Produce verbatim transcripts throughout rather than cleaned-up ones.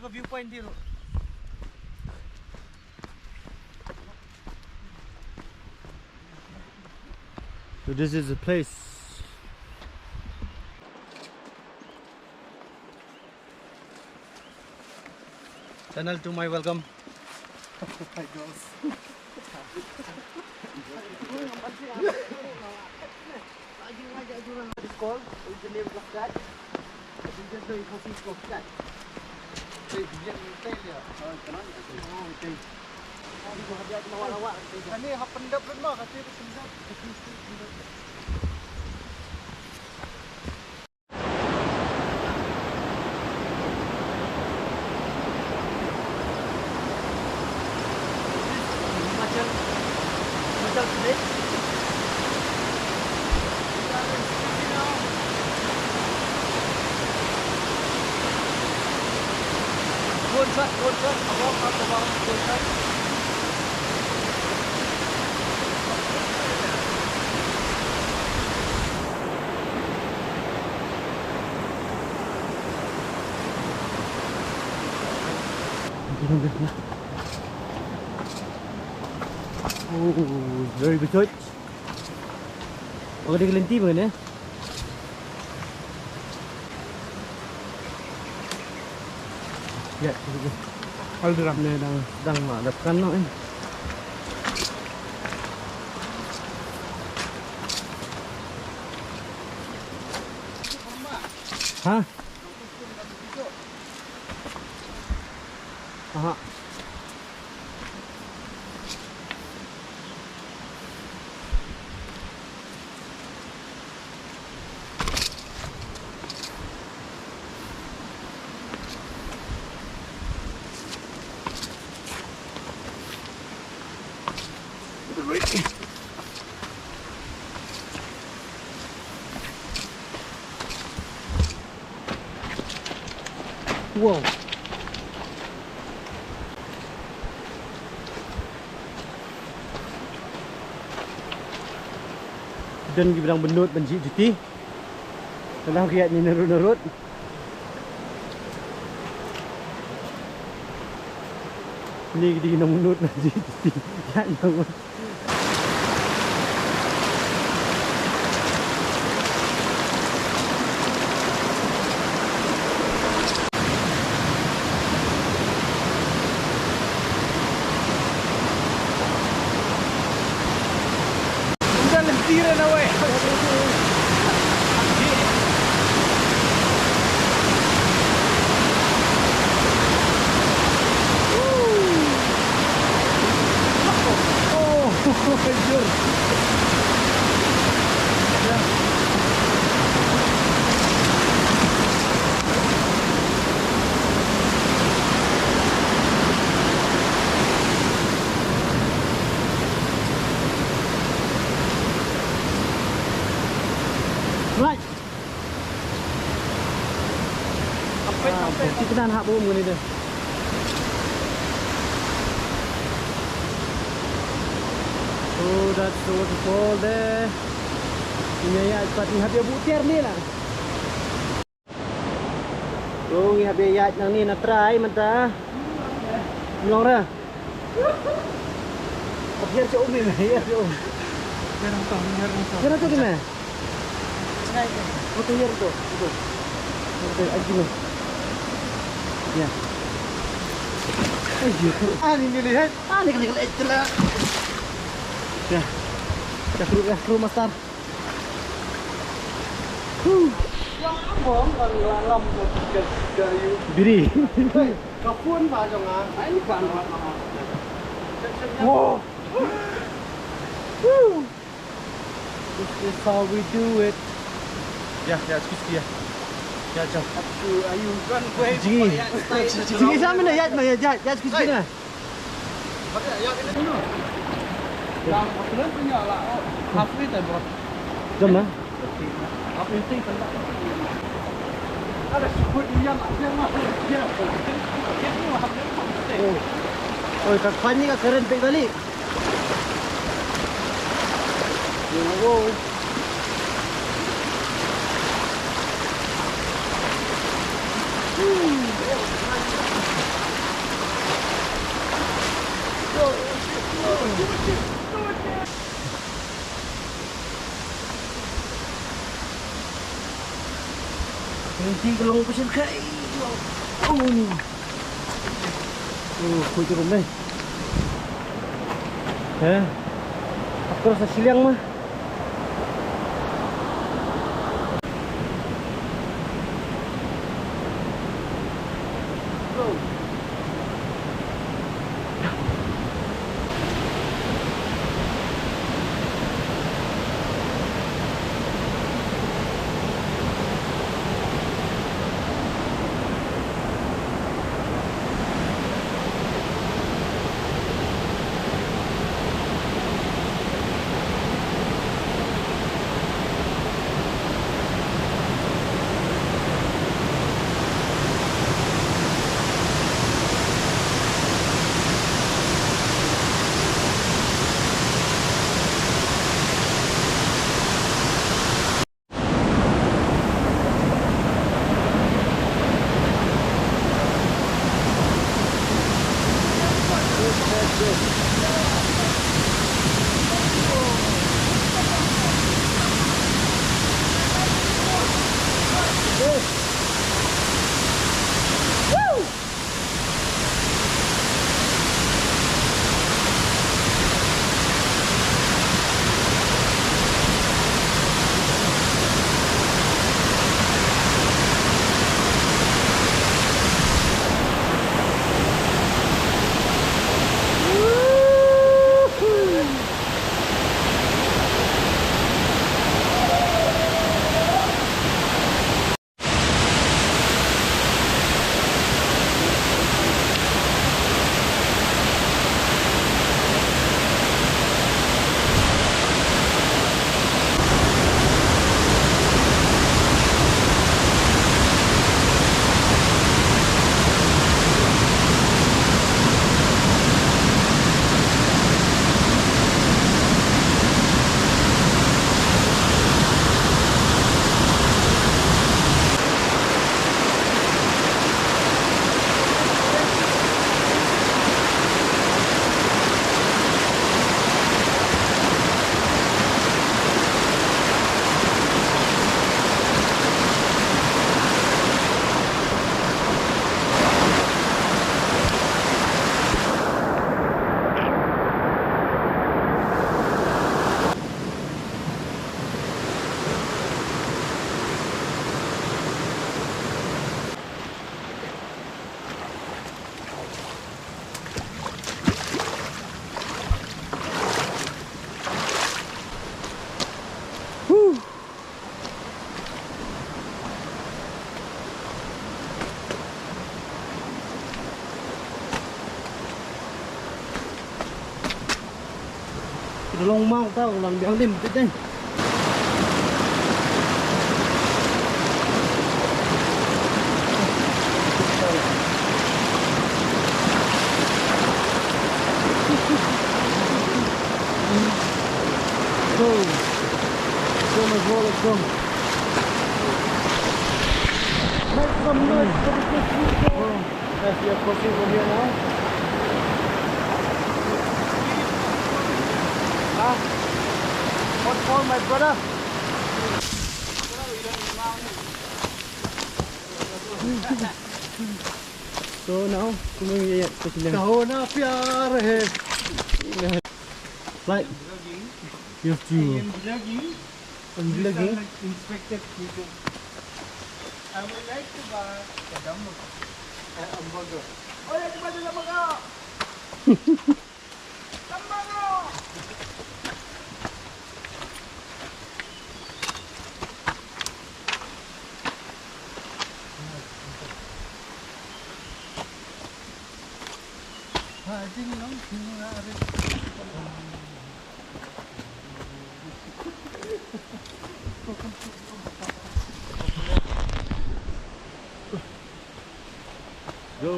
Viewpoint dia tu. So this is the place. Channel to my welcome. Hi, girls. This call is the name of that. You just know you can see it's called that. Hey, dia ni, dia. Oh, kenal ya? Oh, okay. Ini gua hadiah sama awak-awak. Ini hap pendap lu mah, kata dia pendap. Oh, very good. Ba ka dei ka lynti ba kane. Ïa, Haldiram. Ne dang, dang ma dap kan noh, eh. Ha? Aha. Wow. Don kiba dang bynnud ban jih juti. Ka dang ïaid narud narud. Ni ki dei ki nongbynnud ban jih juti. Ïaid narud. Right. Ampit, ah, ampit. Kita dah nak bawa mengena dia. Oh, that's the waterfall there. Ini ya, pat ni habis butiar ni lah. Oh, ngi hap ïaid nangne na trai mynta. Mlong ra. Ka hiar sha um, hiar sha um. Hiar hangto, hiar hangto. Hiar hangto kine. Ngai. Oh, tu hiar tu. Tu. Tu, ai kine. Ya. Ai, ya. Ah, ni, ni, ni, hai. Ah, ni, ni, ni, ni, ni. Ya. Ya, kru, ya, kru master. Biri. Wow. This is how we do it. Ya, ya, excuse me, ya. Ya, jom. Jingïaid. Jingïaid, ya, ya, ya, excuse me. Jom na. Oi, ka khwai ni ka kren peit balik. Wow. Nanti ka long pasir kai. Oh. Oh, khuid ruh me. He. Akor sa shiliang ma. Ka long ma uta u lang biang dim te dei. Go. Go, my bro, let's go. Make some noise for the good people. As we are crossing from here now. Ah, what for, my brother? So now, kumno ïa ïa ka shiliang? Kahona pyar hai. Like, you have to. I am vlogging. I'm vlogging. Inspector Future. I would like to buy a dumbbell. A hamburger. Oh, yeah, to buy the hamburger. Hamburger. Ha, jing long, jing long, ha, are. Go.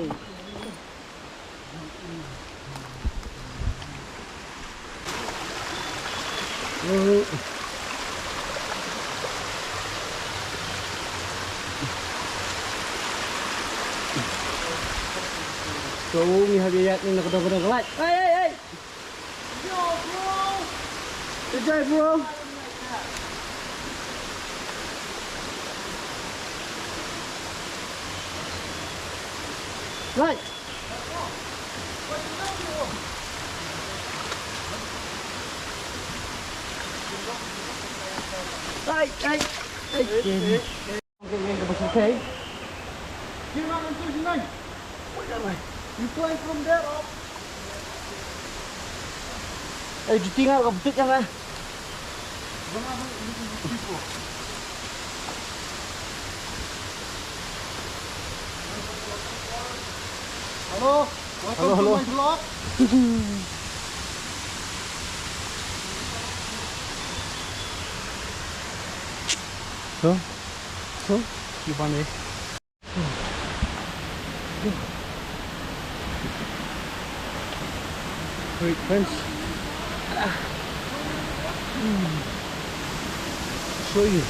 Go, ngi hap ïaid na ka dong ka dong ka lait. Hey, hey, hey. Yo, bro. Good day, bro. Right. Right, right, right. Okay, okay, okay. You fly from there up. Eh, juti nga ka betul yang ah. Hello, welcome Hello, to hello. my vlog. So, so, you want it? Wait, friends. Ah. Hmm. Show you.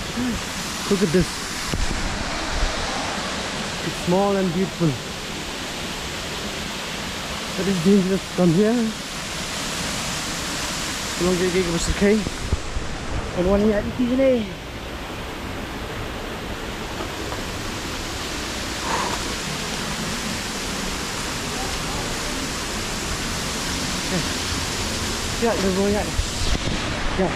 Look at this. It's small and beautiful. But it's dangerous to come here. Long, okay, okay, okay. And one here, it is, eh? Yeah, the royal. Yeah.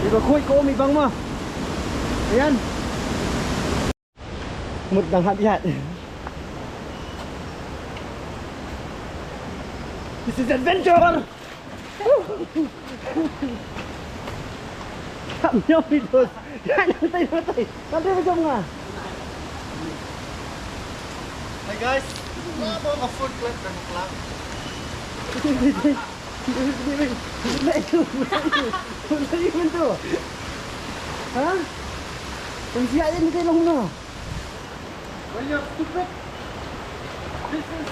Iba khuid ko umi bang ma. Ayan. Mut dang hap ïaid. This is adventure! Hap ñiew video. Ïaid nangtai nangtai. Nangtai ba jam nga. Hi guys. Nga bawa ka food club dan club. Mulai tu, mulai tu, mulai tu. Ha? Kong siap je nanti long no. When you're stupid, this is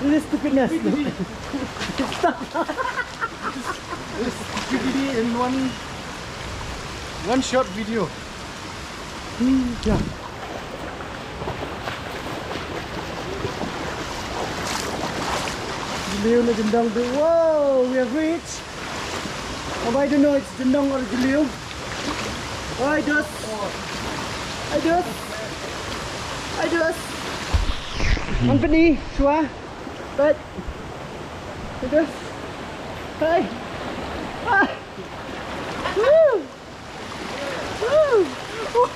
This is stupidness. Stupidity. This is stupidity in one, one short video. Hmm, yeah. Jylliew na Jyndong. Whoa, we have reached. Oh, I don't know, it's Jyndong or Jylliew. Hi, Dos. Hi, Dos. Hi, Dos. Company, sure. But, hi, Dos. Hi. Ah. Woo. Woo. Woo,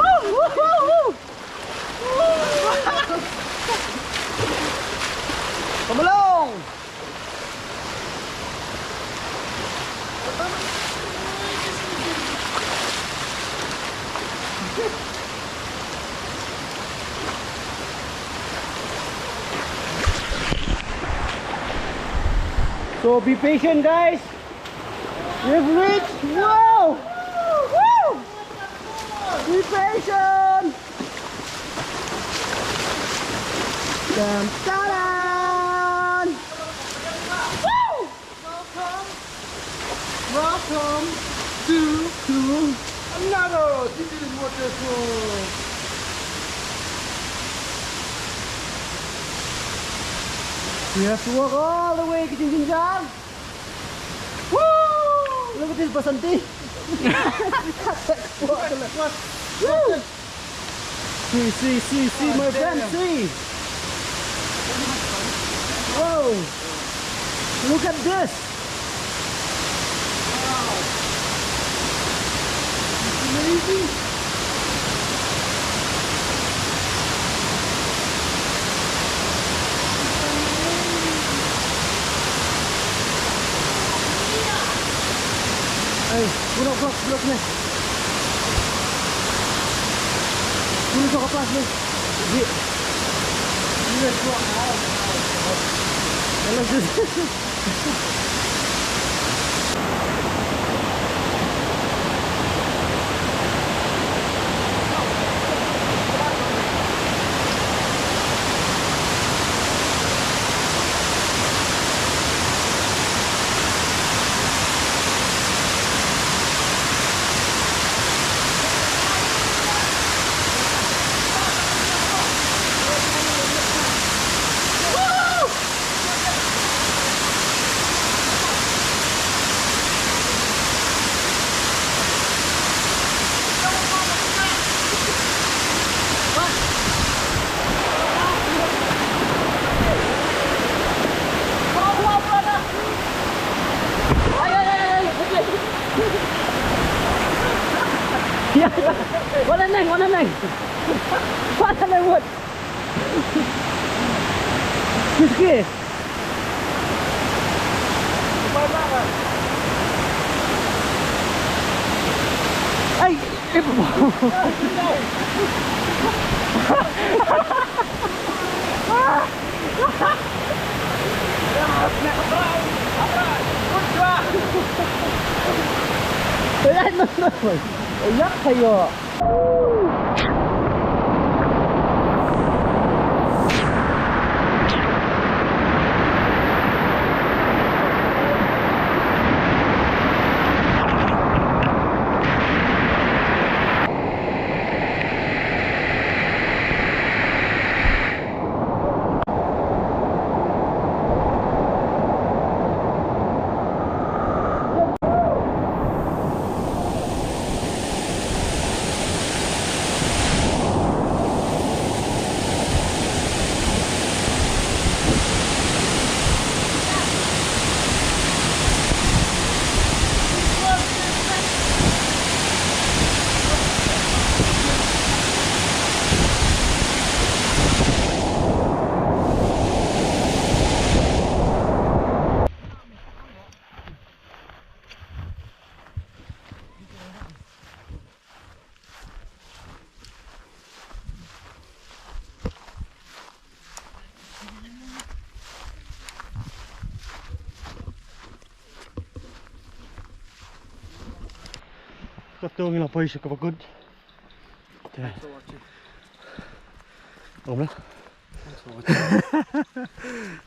woo, woo, woo. Come along. So be patient, guys. We've reached. Whoa! Woo! Be patient. Dun, dun, dun. Woo! Welcome, welcome to, to another Titilit Waterfall. We have to walk all the way to Jingjingjang. Woo! Look at this, Basanti. What, what, what? Woo! See, see, see, see, my friend, see. Whoa! Look at this. Wow. It's amazing. Hey, block, block, block ni. Block, block, block ni. Di. Wan haneng, wan haneng. Wan haneng, Mut. Kiske. Ai, eh. Wala, no, no. Yak kayo. Kato ngi la poi sha kaba kut. Te. Thanks for watching. Om la. Thanks for watching.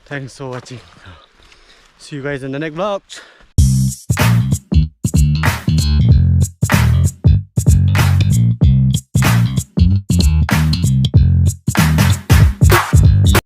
Thanks for watching. See you guys in the next vlog.